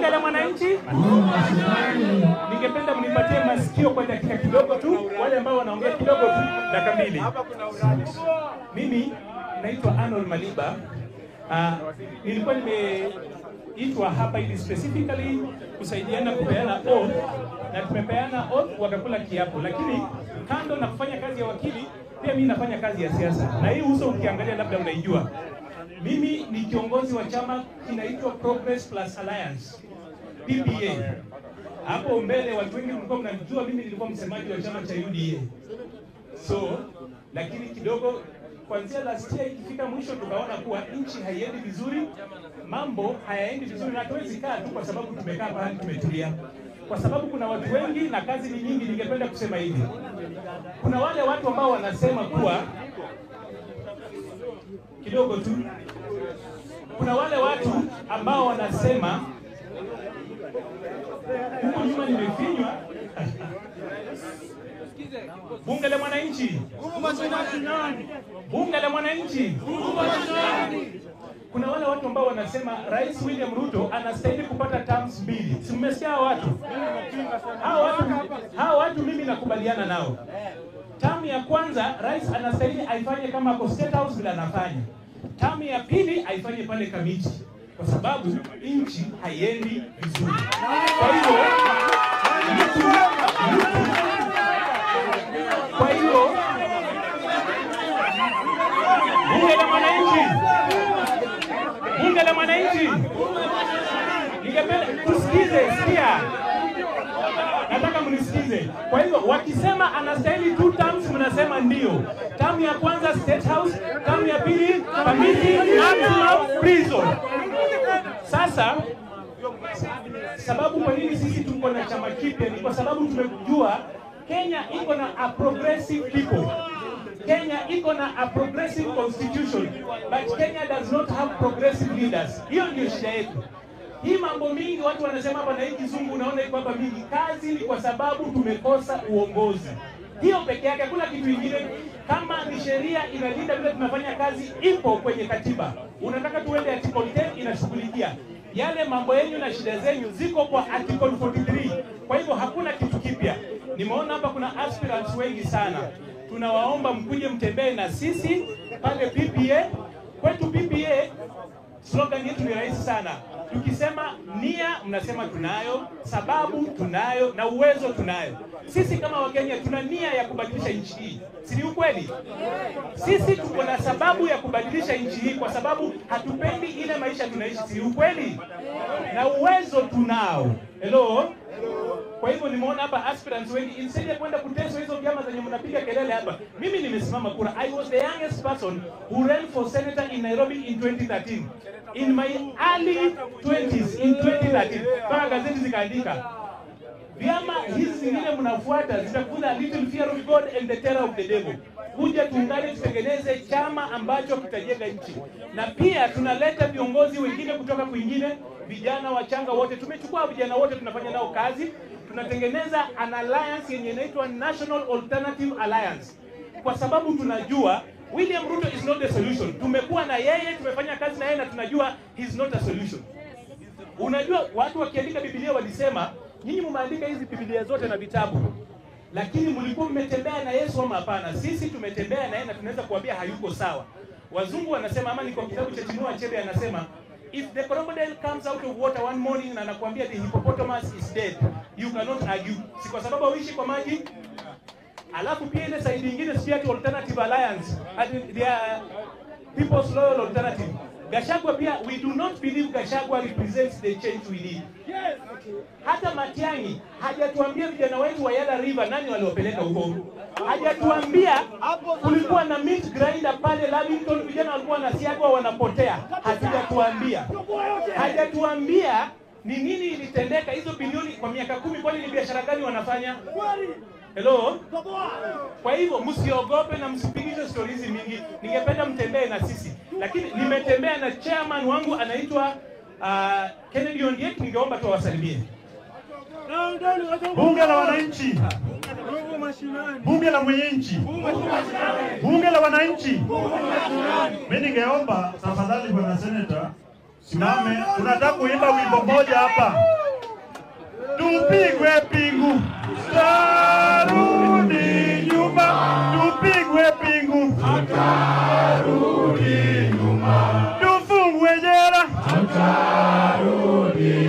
Bunge la Mwananchi. Ningependa mnipatie masikio kwa dakika kidogo tu, wale ambao wanaongea kidogo tu, dakika mbili. Mimi naitwa Arnold Maliba. Nilikuwa nimeitwa hapa ili specifically kusaidiana kupeana oath, na tumepeana oath wakakula kiapo. Lakini kando na kufanya kazi ya wakili, pia mimi nafanya kazi ya siasa. Na hii uso ukiangalia labda unaijua. Mimi ni kiongozi wa chama kinaitwa Progress Plus Alliance, PPA. Hapo mbele watu wengi mlikuwa mnanijua, mimi nilikuwa msemaji wa chama cha UDA. So, lakini kidogo kuanzia last year ikifika mwisho tukaona kuwa nchi haiendi vizuri, mambo hayaendi vizuri, na hatuwezi kaa tu kwa sababu tumekaa pahali tumetulia. Kwa sababu kuna watu wengi na kazi ni nyingi. Ningependa kusema hivi. Kuna wale watu ambao wanasema kuwa kidogo tu. Kuna wale watu ambao wanasema huko nyuma nimefinywa. Bunge la Mwananchi. Bunge la Mwananchi. Kuna wale watu ambao wanasema Rais William Ruto anastahili kupata terms mbili. Si mmesikia hao watu? Hao watu mimi nakubaliana nao. Term ya kwanza rais anastahili aifanye kama kwa State House vile anafanya. Term ya pili aifanye pale Kamiti, kwa sababu nchi haiendi vizuri. Kwa hiyo Bunge la Mwananchi, Bunge la Mwananchi, ningependa tusikize, sikia. Nataka mnisikize. Kwa hivyo wakisema anastahili 2 terms, mnasema ndio. Term ya kwanza State House, term ya pili Kamiti maximum prison. Sasa sababu kwa nini sisi tuko na chama kipya ni kwa sababu tumejua Kenya iko na a progressive people. Kenya iko na a progressive constitution, but Kenya does not have progressive leaders. Hiyo ndio shida yetu. Hii mambo mingi watu wanasema hapa na hii kizungu unaona iko hapa mingi. Kazi ni kwa sababu tumekosa uongozi. Hiyo peke yake, hakuna kitu kingine. Kama ni sheria inalinda vile tunafanya kazi, ipo kwenye katiba. Unataka tuende article 10 inashughulikia yale mambo yenu na shida zenu ziko kwa article 43. Kwa hivyo hakuna kitu kipya. Nimeona hapa kuna aspirants wengi sana. Tunawaomba mkuje mtembee na sisi pale PPA. Kwetu PPA slogan yetu ni rahisi sana. Tukisema nia mnasema tunayo, sababu tunayo na uwezo tunayo. Sisi kama Wakenya tuna nia ya kubadilisha nchi hii. Si ni ukweli? Sisi tuko na sababu ya kubadilisha nchi hii kwa sababu hatupendi ile maisha tunaishi. Si ni ukweli? Na uwezo tunao. Hello? Kwa hivyo nimeona hapa aspirants wengi, instead ya kwenda kuteswa hizo vyama zenye mnapiga kelele hapa. Mimi nimesimama kura. I was the youngest person who ran for senator in Nairobi in 2013. In my early 20s in 2013. Mpaka gazeti zikaandika. Vyama hizi zingine mnafuata zitakuza little fear of God and the terror of the devil. Kuja tuungane tutengeneze chama ambacho kitajenga nchi. Na pia tunaleta viongozi wengine kutoka kwingine, vijana wachanga wote. Tumechukua vijana wote tunafanya nao kazi. Tunatengeneza an alliance yenye inaitwa National Alternative Alliance. Kwa sababu tunajua William Ruto is not the solution. Tumekuwa na yeye, tumefanya kazi na yeye na tunajua he is not a solution. Unajua watu wakiandika Biblia walisema, nyinyi mmeandika hizi Biblia zote na vitabu, lakini mlikuwa mmetembea na Yesu ama hapana? Sisi tumetembea na yeye na tunaweza kuambia hayuko sawa. Wazungu wanasema, ama ni kwa kitabu cha Chinua Achebe anasema, if the crocodile comes out of water one morning na anakuambia the hippopotamus is dead, you cannot argue. Si kwa sababu hauishi kwa maji. Alafu pia ile side nyingine si ati alternative alliance, ati they are people's loyal alternative. Gachagua pia, we do not believe Gachagua represents the change we need. Hata Matiang'i hajatuambia vijana wetu wa Yala River nani waliopeleka huko. Hajatuambia kulikuwa na meat grinder pale Lavington, vijana walikuwa wanasiagwa wanapotea. Hajatuambia. Hajatuambia ni nini ilitendeka hizo bilioni kwa miaka 10, kwani ni biashara gani wanafanya? Hello? Kwa hivyo msiogope na msipigishe stories hizi mingi. Ningependa mtembee na sisi. Lakini nimetembea na chairman wangu anaitwa Kennedy Ondiek, ningeomba tu awasalimie. Bunge la Wananchi. Bunge la Mwenyenchi. Bunge la Wananchi. Mimi ningeomba tafadhali bwana senator, Simame, tunataka kuimba wimbo moja hapa. Tupigwe.